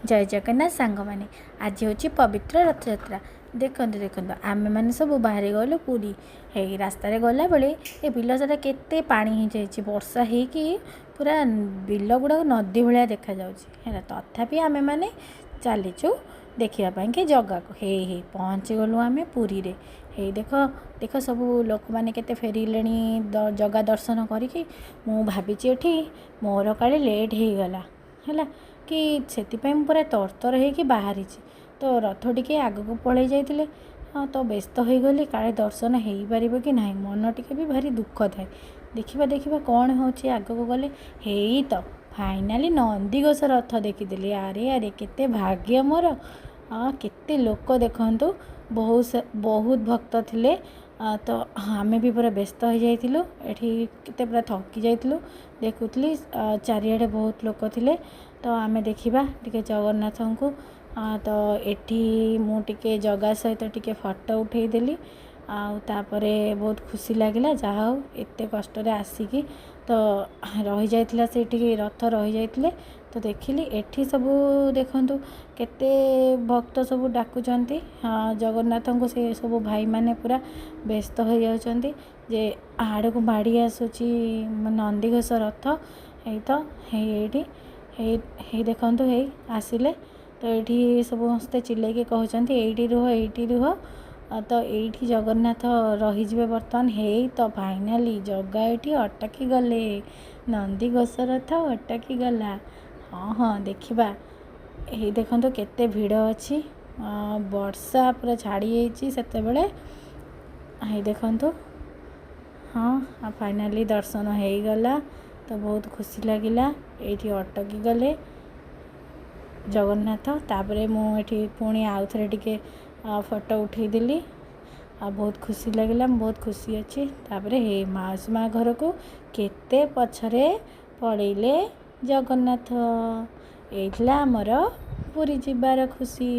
ଜୟ ଜଗନ୍ନାଥ ସାଙ୍ଗମାନେ, ଆଜି ହେଉଛି ପବିତ୍ର ରଥଯାତ୍ରା। ଦେଖନ୍ତୁ ଦେଖନ୍ତୁ, ଆମେମାନେ ସବୁ ବାହାରି ଗଲୁ ପୁରୀ। ହେଇ ରାସ୍ତାରେ ଗଲାବେଳେ ଏ ବିଲ ସାରା କେତେ ପାଣି ହେଇଯାଇଛି। ବର୍ଷା ହେଇକି ପୁରା ବିଲ ଗୁଡ଼ାକ ନଦୀ ଭଳିଆ ଦେଖାଯାଉଛି ହେଲା। ତଥାପି ଆମେମାନେ ଚାଲିଛୁ ଦେଖିବା ପାଇଁକି ଜଗାକୁ। ହେଇ ହେଇ ପହଞ୍ଚିଗଲୁ ଆମେ ପୁରୀରେ। ହେଇ ଦେଖ ଦେଖ, ସବୁ ଲୋକମାନେ କେତେ ଫେରିଲେଣି ଜଗା ଦର୍ଶନ କରିକି। ମୁଁ ଭାବିଛି ଏଠି ମୋର କାଳେ ଲେଟ୍ ହେଇଗଲା ହେଲା କି, ସେଥିପାଇଁ ମୁଁ ପୁରା ତରତର ହେଇକି ବାହାରିଛି। ତ ରଥ ଟିକେ ଆଗକୁ ପଳେଇ ଯାଇଥିଲେ। ହଁ, ତ ବ୍ୟସ୍ତ ହେଇଗଲି, କାଳେ ଦର୍ଶନ ହେଇପାରିବ କି ନାହିଁ। ମନ ଟିକେ ବି ଭାରି ଦୁଃଖ ଥାଏ। ଦେଖିବା ଦେଖିବା କ'ଣ ହେଉଛି ଆଗକୁ ଗଲେ। ହେଇ ତ ଫାଇନାଲି ନନ୍ଦିଘୋଷ ରଥ ଦେଖିଦେଲି। ଆରେ ଆରେ, କେତେ ଭାଗ୍ୟ ମୋର! କେତେ ଲୋକ ଦେଖନ୍ତୁ, ବହୁତ ବହୁତ ଭକ୍ତ ଥିଲେ। ତ ଆମେ ବି ପୁରା ବ୍ୟସ୍ତ ହେଇଯାଇଥିଲୁ ଏଠି, କେତେ ପୁରା ଥକି ଯାଇଥିଲୁ। ଦେଖୁଥିଲି ଚାରିଆଡ଼େ ବହୁତ ଲୋକ ଥିଲେ। ତ ଆମେ ଦେଖିବା ଟିକେ ଜଗନ୍ନାଥଙ୍କୁ। ତ ଏଠି ମୁଁ ଟିକେ ଜଗା ସହିତ ଟିକେ ଫଟୋ ଉଠେଇଦେଲି ଆଉ ତାପରେ ବହୁତ ଖୁସି ଲାଗିଲା। ଯାହା ହଉ, ଏତେ କଷ୍ଟରେ ଆସିକି ତ ରହିଯାଇଥିଲା ସେଇଠିକି, ରଥ ରହିଯାଇଥିଲେ ତ ଦେଖିଲି। ଏଠି ସବୁ ଦେଖନ୍ତୁ, କେତେ ଭକ୍ତ ସବୁ ଡାକୁଛନ୍ତି ଜଗନ୍ନାଥଙ୍କୁ। ସେ ସବୁ ଭାଇମାନେ ପୁରା ବ୍ୟସ୍ତ ହେଇଯାଉଛନ୍ତି ଯେ ଆଡ଼କୁ ମାଡ଼ି ଆସୁଛି ନନ୍ଦିଘୋଷ ରଥ। ଏଇ ତ ହେଇ ଏଇଠି ହେଇ ହେଇ ଦେଖନ୍ତୁ, ହେଇ ଆସିଲେ। ତ ଏଇଠି ସମସ୍ତେ ଚିଲେଇକି କହୁଛନ୍ତି, ଏଇଠି ରୁହ, ଏଇଠି ରୁହ। ତ ଏଇଠି ଜଗନ୍ନାଥ ରହିଯିବେ ବର୍ତ୍ତମାନ। ହେଇ ତ ଫାଇନାଲି ଜଗା ଏଇଠି ଅଟକି ଗଲେ, ନନ୍ଦିଘୋଷ ରଥ ଅଟକି ଗଲା। ହଁ ହଁ, ଦେଖିବା। ଏଇ ଦେଖନ୍ତୁ, କେତେ ଭିଡ଼ ଅଛି। ବର୍ଷା ପୁରା ଛାଡ଼ି ଯାଇଛି ସେତେବେଳେ। ଏଇ ଦେଖନ୍ତୁ। ହଁ, ଆଉ ଫାଇନାଲି ଦର୍ଶନ ହେଇଗଲା ତ ବହୁତ ଖୁସି ଲାଗିଲା। ଏଇଠି ଅଟକି ଗଲେ ଜଗନ୍ନାଥ। ତାପରେ ମୁଁ ଏଠି ପୁଣି ଆଉଥରେ ଟିକେ ଫଟୋ ଉଠେଇଦେଲି ଆଉ ବହୁତ ଖୁସି ଲାଗିଲା। ମୁଁ ବହୁତ ଖୁସି ଅଛି। ତାପରେ ହେଇ ମାଉସୀ ମା ଘରକୁ କେତେ ପଛରେ ପଳେଇଲେ ଜଗନ୍ନାଥ। ଏଇ ଥିଲା ଆମର ପୁରୀ ଯିବାର ଖୁସି।